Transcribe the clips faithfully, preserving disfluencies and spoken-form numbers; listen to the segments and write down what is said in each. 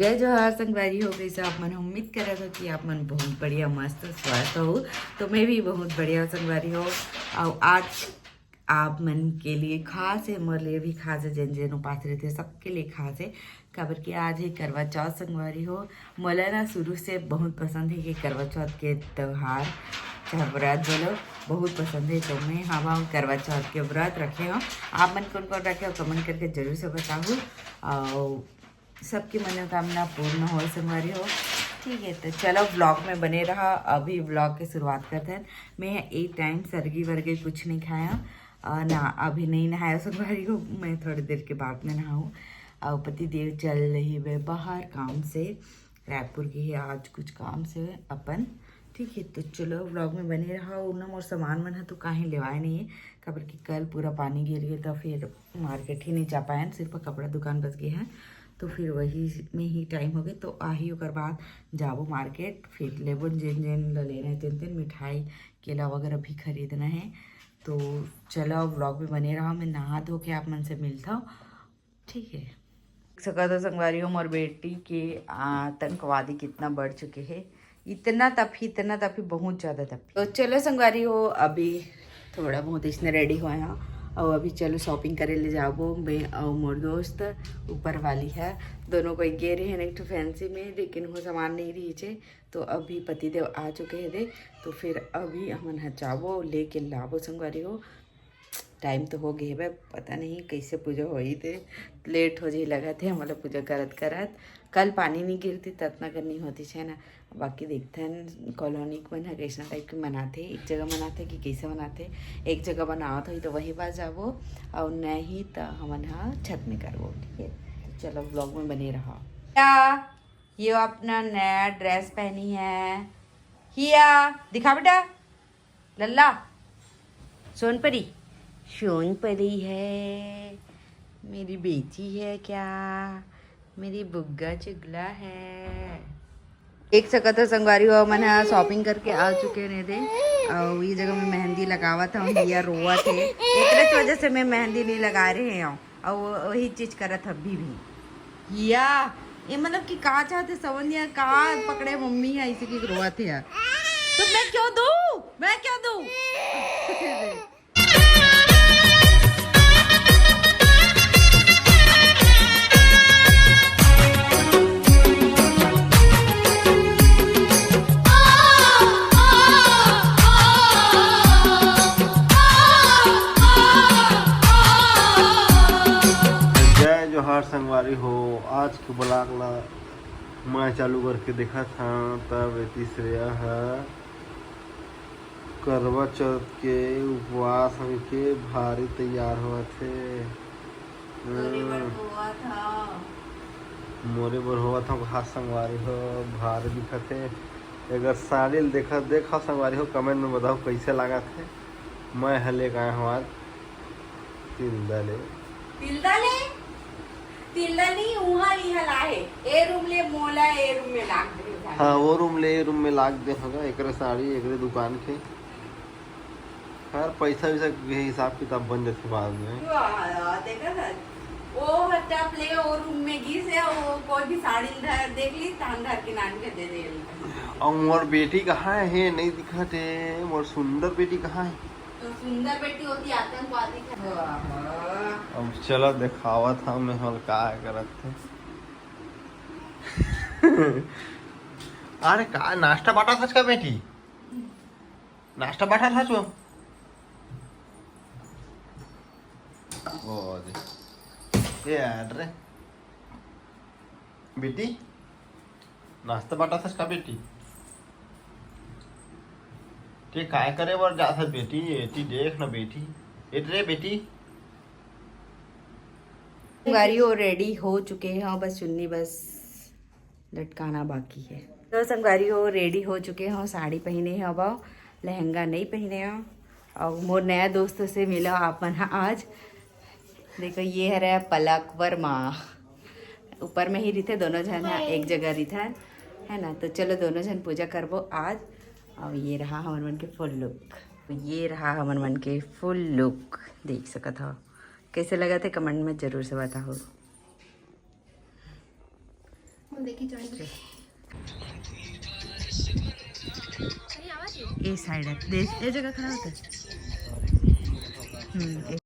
जय जोहार संगवारी हो, कइसे आप मन? उम्मीद करत हो कि आप मन बहुत बढ़िया, मस्त, स्वस्थ हो। तो मैं भी बहुत बढ़िया संगवारी हो। अउ आज आप मन के लिए खास है, मोर लिए भी खास है, जेन जेन उपास रहिथे सबके लिए खास है, काबर कि आज है करवा चौथ संगवारी हो। मोला ना शुरू से बहुत पसंद है कि करवा चौथ के त्यौहार, चाहे व्रत बोलो, बहुत पसंद है। तो मैं हवा करवा चौथ के व्रत रखे हो। आप मन कौन कौन रखे हो, कमेंट करके जरूर से बताओ। और सबकी मनोकामना पूर्ण हो संगवारी हो। ठीक है, तो चलो व्लॉग में बने रहा। अभी व्लॉग के शुरुआत करते हैं। मैं एक टाइम सरगी वरगी कुछ नहीं खाया और ना अभी नहीं नहाया संगवारी हो। मैं थोड़ी देर के बाद में नहाऊँ। और पति देव चल रही वे बाहर काम से, रायपुर की है आज कुछ काम से अपन। ठीक है, तो चलो व्लॉग में बने रहा। और ना मोर सामान मन है तो काहे लेवाए नहीं है, काबर कि कल पूरा पानी गिर गया तो फिर मार्केट ही नहीं जा पाए, सिर्फ कपड़ा दुकान बस गए हैं। तो फिर वही में ही टाइम हो गया, तो आही ओकर बाद जाबो मार्केट, फिर लेबो जेन जेन ल लेना है तेन तेन, मिठाई केला वगैरह भी खरीदना है। तो चलो व्लॉग में बने रहा, मैं नहा धो के आप मन से मिलता हूँ। ठीक है, देख सकत हो संगवारी हो, मोर बेटी के आतंकवादी कितना बढ़ चुके हैं। इतना तपही, इतना तपही, बहुत ज्यादा तपही। तो चलो संगवारी हो, अभी थोड़ा बहुत इसने रेडी हुआ है और अभी चलो शॉपिंग करे ले जाबो। मैं और मोर दोस्त ऊपर वाली है, दोनों कोई गे रहे हैं एक ठो फैंसी में, लेकिन वो सामान नहीं रही थे। तो अभी पतिदेव आ चुके हैं दे, तो फिर अभी हमन ह जाबो लेके लाबो संगवारी हो। टाइम तो हो गए बे, पता नहीं कैसे पूजा होई ते, लेट हो जाही लगत है हमला पूजा करत करत। कल पानी नहीं गिरती त अतना कर नहीं होती है ना। बाकी देखथन कॉलोनी के मन ह कैसना टाइप के मनाथे, एक जगह मनाथे कि कैसे मनाथे। एक जगह बनावत होई तो वही पास जाबो, और नहीं तो हमन ह छत में करबो। ठीक है, तो चलो व्लॉग में बने रहा। क्या ये अपना नया ड्रेस पहनी है? हिया, दिखा बेटा। लल्ला, सोनपरी, सोनपरी है, मेरी बेटी है क्या? मेरी बुग्गा चुगला है। देख सकत हो संगवारी हो, मन ह शॉपिंग करके आ चुके ने दे। और ये जगह में मेहंदी लगावत हूँ, हिया रोवत है, एकरे वजह से मैं मेहंदी नहीं लगा रहे हूँ। और वो- वही चीज करत अभी भी। हिया, ये मतलब कि का चाहते समझ नहीं आया, का पकड़े मम्मी है इसी की रोवत है। तो मैं क्यों दूँ, मैं क्यों दूँ? जय जोहार संगवारी हो, आज के ब्लॉग ला मैं चालू करके देखत हंव, तब एती श्रेया ह करवा चौथ के उपवास होके भारी तैयार होवत हे। मोरे बर हम्म। होवत हव। मोरे बर होवत हव, कहा संगवारी हो, भारी दिखत हे। अगर साड़ी ल देखत, देखा संगवारी हो, कमेंट में बताओ कैसे लागत हे। मैं ह लेके आए हंव आज तिलदा ले। तिलदा ले? तिलदा नहीं, उहाँ ली हला है। ए रूम ले मोला, ए रूम में लाग दे होगा। हाँ, वो रूम ले, ए रूम में लाग दे होगा। एकरे साड़ी, एकरे दुकान के। खैर, पैसा वैसा के हिसाब किताब बन जाथे बाद में। वाह, देखा था? वो हट्टा प्ले, वो रूम में गिस है, वो कोई भी साड़ी धर, देख ली, तान धर के नान के दे दे। और मोर बेटी कहाँ है? नहीं दिखत है। मोर सुंदर बेटी कहाँ है? तो सुंदर बेटी होती आतंकवादी था। अब चलो देखावत हंव मैं हल का करत हे। अरे का नाश्ता बांटत हस का बेटी? नाश्ता बांटत हस वो? ओ दे। ए यार रे। बेटी, नाश्ता बांटत हस का बेटी? ते काय करे बर जात हस बेटी? एती देख ना बेटी। एत रे बेटी। संगवारी हो, रेडी हो चुके हैं, बस चुन्नी बस लटकाना बाकी है। तो संगवारी हो, रेडी हो चुके हो, साड़ी पहने हो, अब लहंगा नहीं पहने हो। और मोर नया दोस्त से मिला आप मन ह आज। देखो, ये हरे पलक वर्मा, ऊपर में ही रिथे, दोनों झन ह एक जगह रिथे, है ना। तो चलो, दोनों झन पूजा करबो आज। और ये रहा हमर मन के फुल लुक, ये रहा हमर मन के फुल लुक। देख सकत हो, कैसे लगत हे, कमेंट में जरूर से बताओ। देखी जाएंगे। ए साइड है, देख, ये जगह खड़ा होता है। हम्म, ए-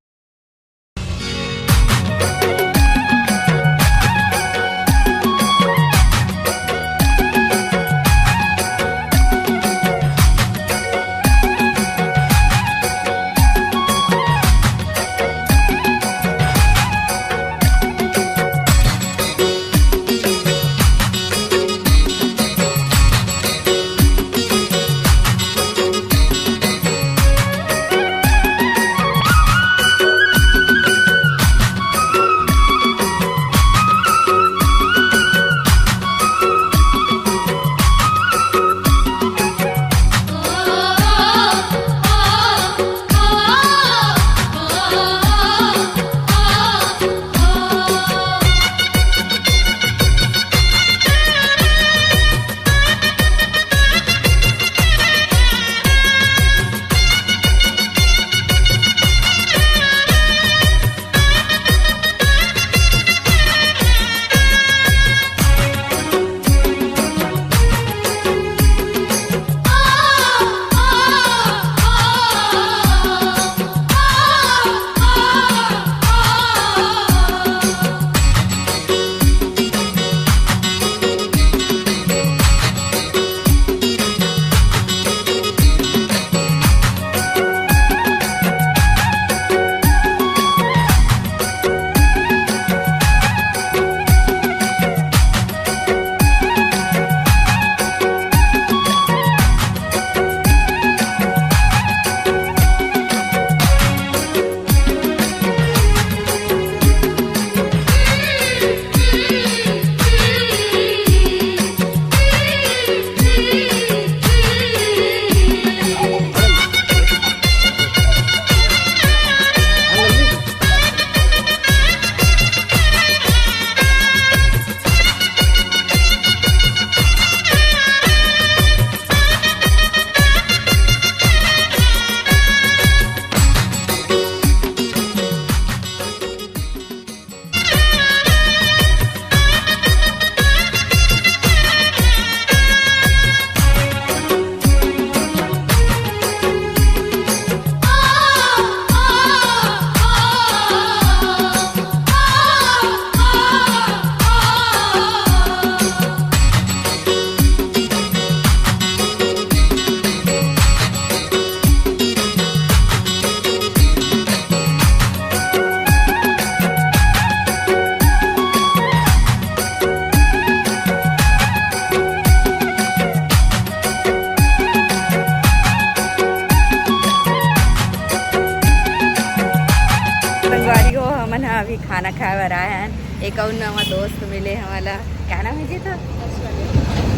संगवारी हो, हमन ह अभी खाना खाए बर आए हन। एक अउ नवा दोस्त मिले हमला। क्या नाम है जी तो?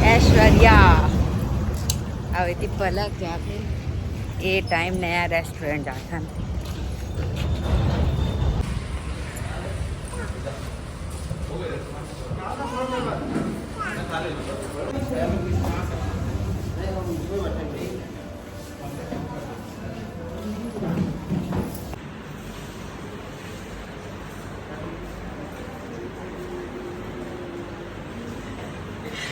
ऐश्वर्या। अब इति पलक जाथे। ये टाइम नया रेस्टोरेंट जाथन।